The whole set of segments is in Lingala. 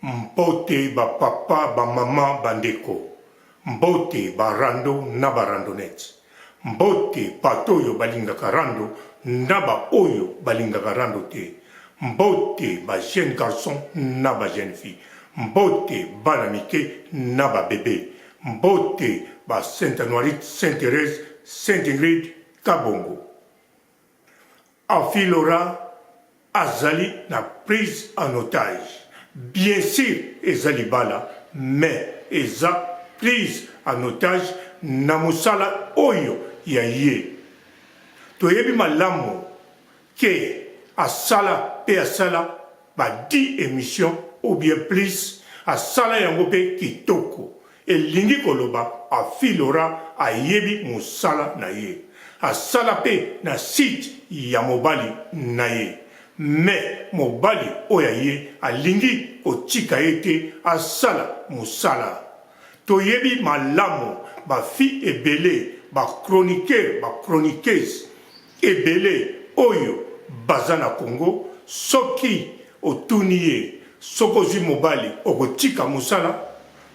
Mbote ba papa, ba maman, ba ndeko. Mbote ba rando na ba randonnettes. Mbote bato oyo balingaka rando na ba oyo balingaka rando te. Mbote ba jeunes garçons na ba jeunes filles. Mbote bana mike na ba bebes. Mbote ba Sainte Anuarite, Sainte Therèse, Sainte Ingrid, Kabongo. Afi Laura azali na prise en otage bien sur eza libala mais eza prise en otage na musala oyo ya ye toyebi malamu ke asala pe asala ba 10 emissions ou bien plus asala yango pe kitoko elingi koloba Afy Laura ayebi musala na ye asala pe na site ya mobali na ye mais mobali oyo ya ye alingi kotika ye te asala musala toyebi malamu ba filles ebele ba chroniqueurs ba chroniqueuses Ebele oyo baza na Congo soki otuni ye soki ozui mobali okotika musala?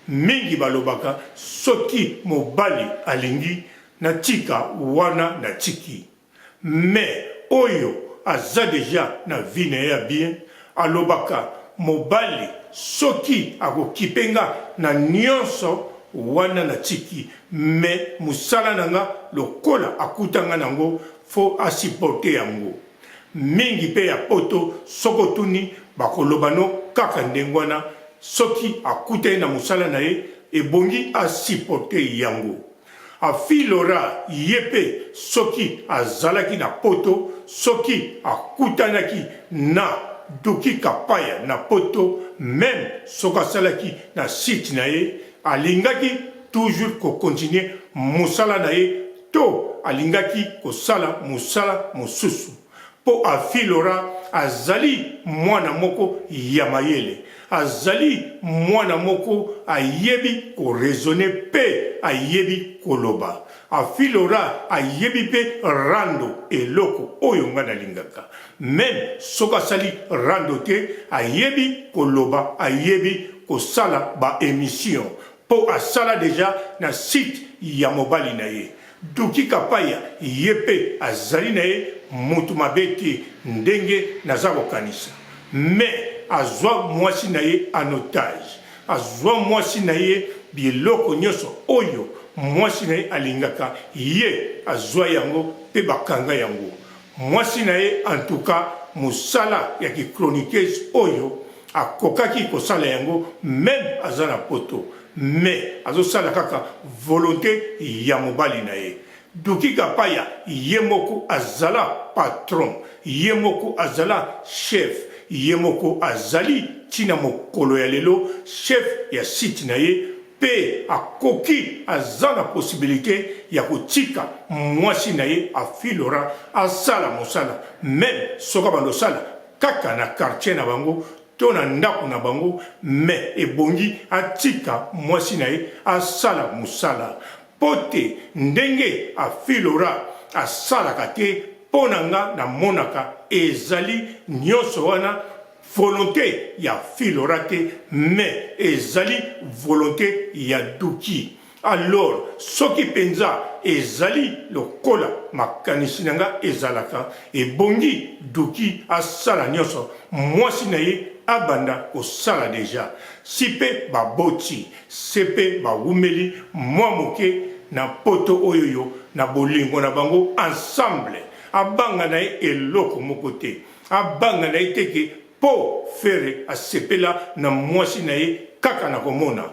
Mingi balobaka soki mobali alingi natika wana natiki. Mais oyo aza dejà na vie naye ya bien alobaka mobali soki akokipe nga na nionso wana natiki mais musala na nga lokola akuta nga nango faut a supporter yango. Mingi pe ya poto soki otuni bakoloba no kaka ndenguana soki akuta ye na musala na ye ebongi a supporter yango. Afy Laura ye pe soki azalaki na poto soki akutanaki na Duki Kapaya na poto meme soki asalaki na site na ye alingaki toujours ko continuer musala na ye to alingaki kosala musala mususu Po Afy Laura azali mwana moko ya mayele, azali mwana moko ayebi ko raisonner pe ayebi koloba. Afy Laura ayebi pe rando eloko oyo nga nalingaka. Meme soki asali rando te ayebi koloba ayebi kosala ba emissions po asala dejà na site ya mobali na ye. Duki Kapaya ye pe azali na ye mutu mabe te ndenge naza kokanisa mais azua muasi na ye en otage, azua muasi na ye biloko nionso oyo muasi na ye alingaka ye azua yango pe bakanga yango muasi na ye en tout cas musala ya ki chroniqueuse oyo akokaki kosala yango meme aza na poto mais azosala kaka volonte ya mobali na ye. Duki Kapaya ye moko azala patron, ye moko azala chef, ye moko azali ti na mokolo ya lelo chef ya site na ye pe akoki aza na possibilite ya kotika mwasi na ye Afy Laura asala mosala meme soki abanda osala kaka na quartier na bango to na ndaku na bango mais ebongi atika mwasi na ye asala musala po te ndenge Afy Laura asalaka te po na nga na monaka ezali nionso wana volonte ya Afy Laura te mais ezali volonte ya Duki Alors soki penza ezali lokola makanisi na nga ezalaka, ebongi Duki asala nionso mwasi na ye abanda kosala dejà. Si pe baboti, se pe bawumeli mwa moke na poto oyoyo na bolingo na bango ensemble, abanga na ye eloko moko te. Abanga na ye te ke po Ferre asepela na mwasi na ye kaka na komona.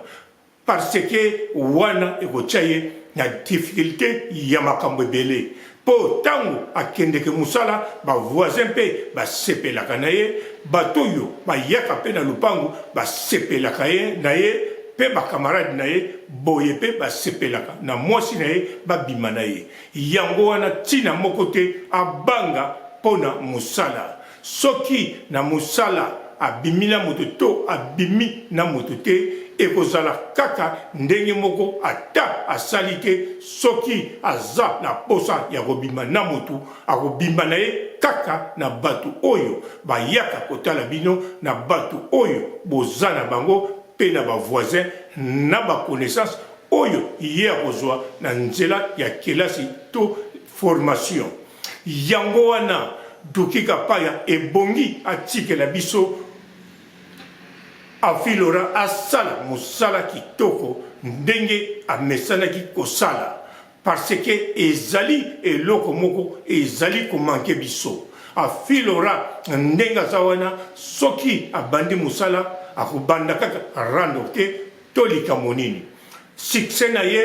Parce que wana ekotia ye na difficulte ya makambo ebele po tango akendeke musala ba voisins pe basepelaka na ye, bato oyo bayaka pe na lupangu basepelaka ye na ye pe ba camarades na ye boye pe basepelaka na mwasi na ye babima na ye. Yango wana tina moko te abanga pona musala. Soki na musala abimi na moto to abimi na moto te, ekozala kaka ndenge moko ata asali te soki aza na posa ya kobima na mutu akobima na ye kaka na batu oyo bayaka kotala bino na batu oyo boza na bango pe na ba voisins na ba connaissances oyo ye akozwa na nzela ya kelasi to formation. Yango wana Doki Kapaya ebongi atikela biso Afy Laura asala mosala kitoko ndenge amesanaki kosala parce que ezali eloko moko ezali ko manquer biso. Afy Laura ndenge aza wana soki abandi mosala akobanda kaka rando te to likambo nini. Succès na ye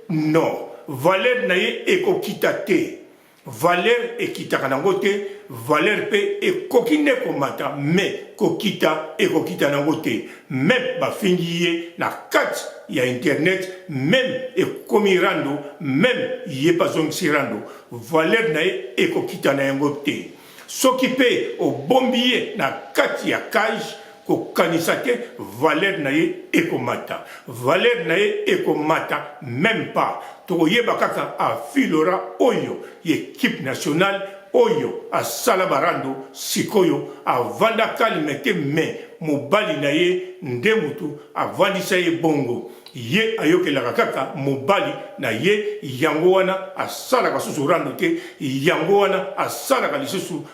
non, valeur na ye ekokita te. Valeur ekitaka nango te, valeur pe ekoki nde komata mais kokita ekokita nango te. Meme bafingi ye na kati ya internet, meme ekomi rando, meme ye pe azongisi rando, valeur na ye ekokita na yango te. Soki pe obombi ye na kati ya cage, kokanisa te valeur na ye ekomata. Valeur na ye ekomata meme pas. Tokoyeba kaka Afy Laura oyo y'equipe nationale oyo asala ba rando sikoyo avanda calme te mais mobali na ye nde mutu avandisa ye bongo. Ye ayokelaka kaka mobali na ye yango wana asalaka susu rando te yango wana asalaka lisusu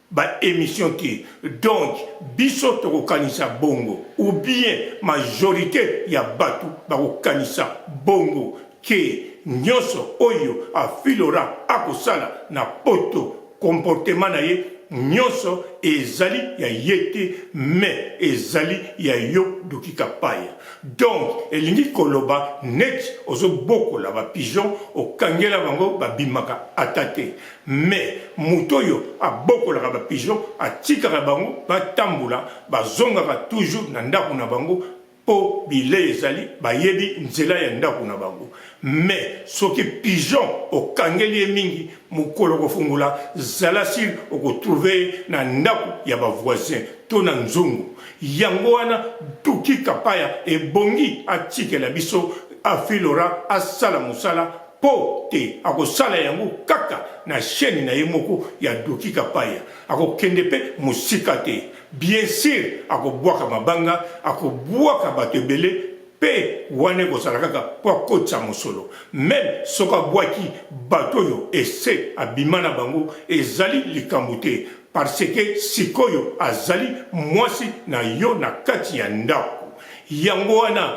ba emission te donc biso tokokanisa bongo ou bien majorite ya batu bakokanisa bongo ke nionso oyo afilora akosala na poto Comportement na ye nionso ezali ya ye te mais ezali ya yo Doki Kapaya. Donc elingi koloba neti ozo bokola ba pigeons okangela bango ba bimaka ata te mais moto oyo abokolaka ba pigeons atikaka bango ba tambola bazongaka toujours na ndaku na bango Po bilei ezali bayebi nzela ya ndaku na bango mais soki pigeon okangeli ye mingi mukolo okofungola zala sur oko trouver ye na ndaku ya ba voisin to na nzungu yango wana Duki Kapaya ebongi atikela biso Afy Laura asala musala po te akosala yango kaka na chaine na ye moko ya Doki Kapaya akokende pe musika te Bien sur akobwaka mabanga, akobwaka batu ebele pe wana ekozala kaka po akotisa mosolo. Meme soki abwaki batu oyo ese abima na bango ezali likambo te parce que sikoyo azali mwasi na yo na kati ya ndaku. Yango wana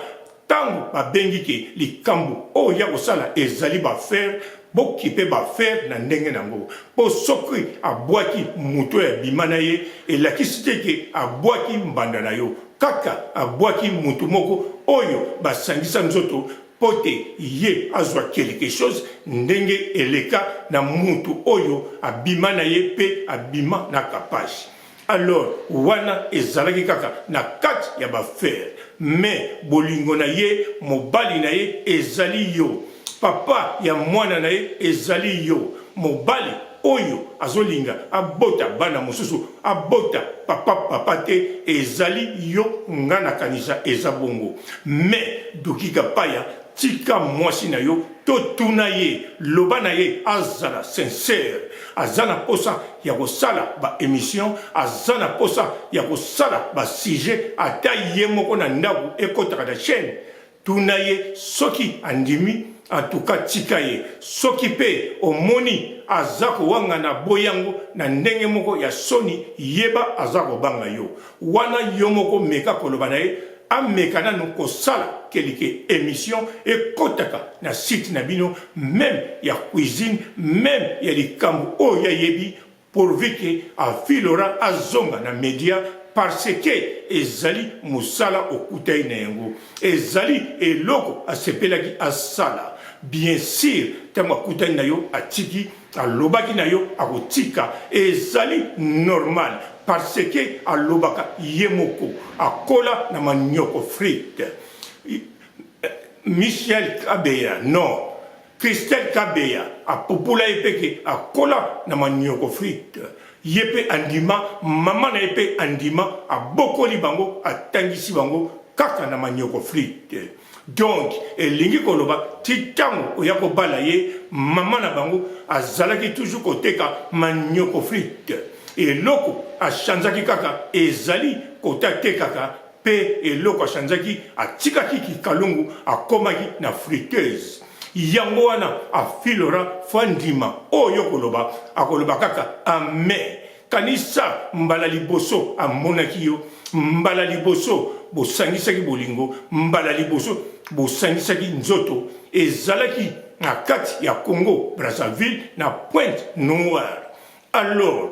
Tango ba bengi ke likambu oyo ya kosala ezali ba affaires, bo kipe ba affaires na ndenge nango. Po soki abuaki mutu oyo abima na ye, elakisi te ke abuaki mbanda na yo. Kaka abuaki mutu moko oyo ba sangisa nzoto po te ye azua quelque chose ndenge eleka na mutu oyo abima na ye pe abima na kapash. Alors wana ezalaki kaka na kati ya ba ferre mais bolingo na ye mobali na ye ezali yo papa ya mwana na ye ezali yo mobali oyo azolinga abota bana mosusu abota papa papa te ezali yo nga nakanisa eza bongo mais Doki Kapaya Tika mwasi na yo to tuna ye, loba na ye azala sincère, aza na posa ya kosala ba emissions, aza na posa ya kosala ba sujets ata ye moko na ndaku ekotaka na chaine, tuna ye soki andimi en tout cas tika ye, soki pe omoni aza kowangana boyango na ndenge moko ya soni yeba aza kobanga yo, wana yo moko meka koloba na ye ameka nanu kosala kelike emission ekotaka na site na bino meme ya cuisine meme ya likambu oyo ye ayebi pourvu que Afy Laura azonga na media parce que ezali musala okutaki na yango ezali eloko asepelaki asala bien sur tango akutani na yo atiki Alobaki na yo akotika ezali normal parce que alobaka ye moko akola na manioko frite Michel Kabeya non Christelle Kabeya apupula ye pe ke akola na manioko frite ye pe andima maman na ye pe andima abokoli bango atangisi bango. kaka na manioko frite. Donc elingi koloba ti ntango oya kobala ye, mama na bango azalaki toujours koteka manioko frite. Eloko achanzaki kaka ezali kote atekaka pe eloko achanzaki atikaki kikalungu akomaki na friteuse. Yango wana afilora fo andima oyo okoloba, akoloba kaka amen. Kanisa mbala liboso amonaki yo, mbala liboso bosangisaki bolingo, mbala liboso bosangisaki nzoto, ezalaki na kati ya Congo Brazzaville na Pointe Noire. Alors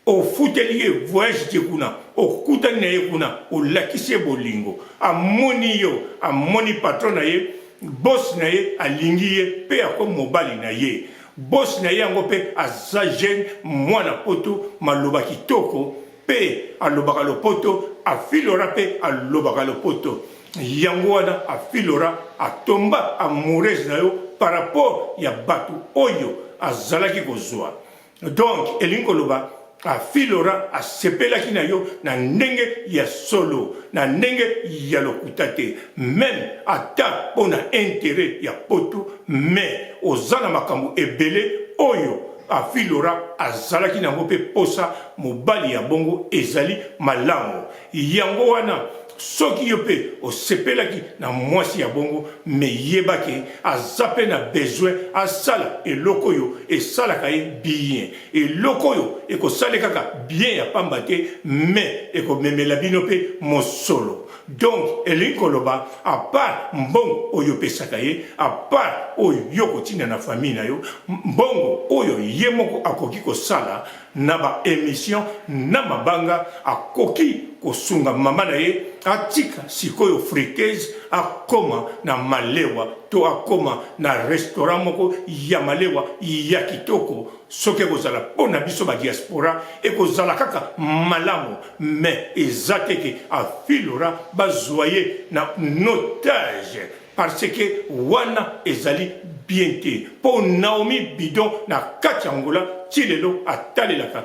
ofuteli ye voyage ti kuna, okutani na ye kuna, olakisi ye bolingo, amoni yo, amoni patron na ye, boss na ye alingi ye pe akomi mobali na ye. Boss na ye yango pe aza jeune mwana poto maloba kitoko pe alobaka lopoto afilora pe alobaka lopoto yango wana afilora atomba amoureuse na yo par rapport ya batu oyo azalaki kozua Donc elingi koloba Afilora asepelaki na yo na ndenge ya solo, na ndenge ya lokuta te, meme ata mpo na interet ya poto, mais oza na makambo ebele oyo Afilora azalaki na yango mpe posa mobali ya bongo ezali malamu. Yango wana soki yo pe osepelaki na mwasi ya bongo mais yeba ke aza pe na besoin asala eloko oyo esalaka ye bien, eloko oyo ekosale kaka bien ya pamba te mais ekomemela bino pe mosolo. Donc elingi koloba a part mbongo oyo opesaka ye, a part oyo yo okotinda na famille na yo, mbongo oyo ye moko akoki kosala na ba emission na mabanga akoki kosunga mama na ye atika sikoyo friteuse akoma na malewa to akoma na restaurant moko ya malewa ya kitoko soki ekozala mpo na biso ba diaspora ekozala kaka malamu mais eza te ke afilora bazwa ye na notage parce que wana ezali bien te po Naomi bidon na kati ya Angola ti lelo atalelaka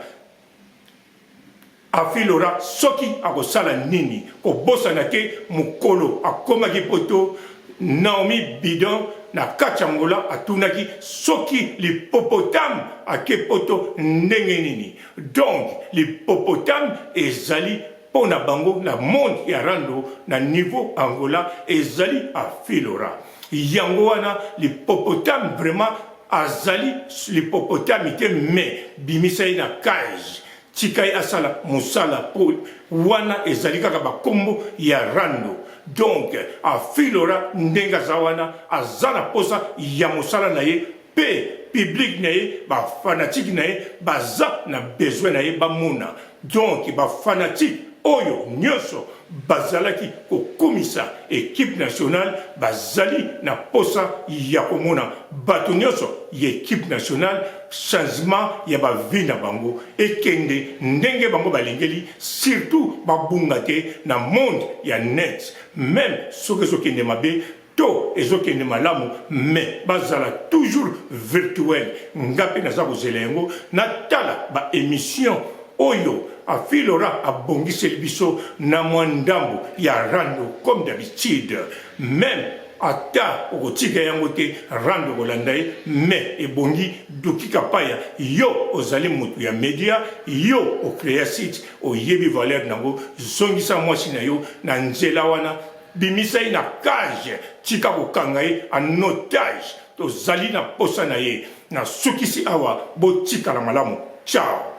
Afilora soki akosala nini kobosana te mukolo akomaki poto Naomi bidon na kati ya Angola atunaki soki l'hippopotame ake poto ndenge nini donc l'hippopotame ezali Po na bango na monde ya rando na niveau Angola ezali afilora yango wana l'hippopotame vraiment azali l'hippopotame te mais bimisa ye na cage tika ye asala musala po wana ezali kaka ba kombo ya rando donc afilora ndenge aza wana aza na posa ya musala na ye pe public na ye ba fanatique na ye baza na besoin na ye bamona donc ba fanatique oyo nionso bazalaki kokumisa equipe nationale bazali na posa ya komona bato nionso ya equipe nationale changement ya ba vie na bango ekende ndenge bango balingeli surtout babunga te na monde ya net meme soki ezokende mabe To ezo kende malamu mais bazala toujours virtuel nga pe naza kozela yango natala ba emission oyo Afilora abongiseli biso na mwa ndambu ya rando comme d'habitude meme ata okotika yango te rando okolanda ye mais ebongi Duki Kapaya yo ozali mutu ya media yo o crea site oyebi valeur nango zongisa mwasi na yo na nzela wana Bimisa ye na cage tika kokanga ye en otage tozali na posa na ye. Nasukisi awa botikala malamu ciao.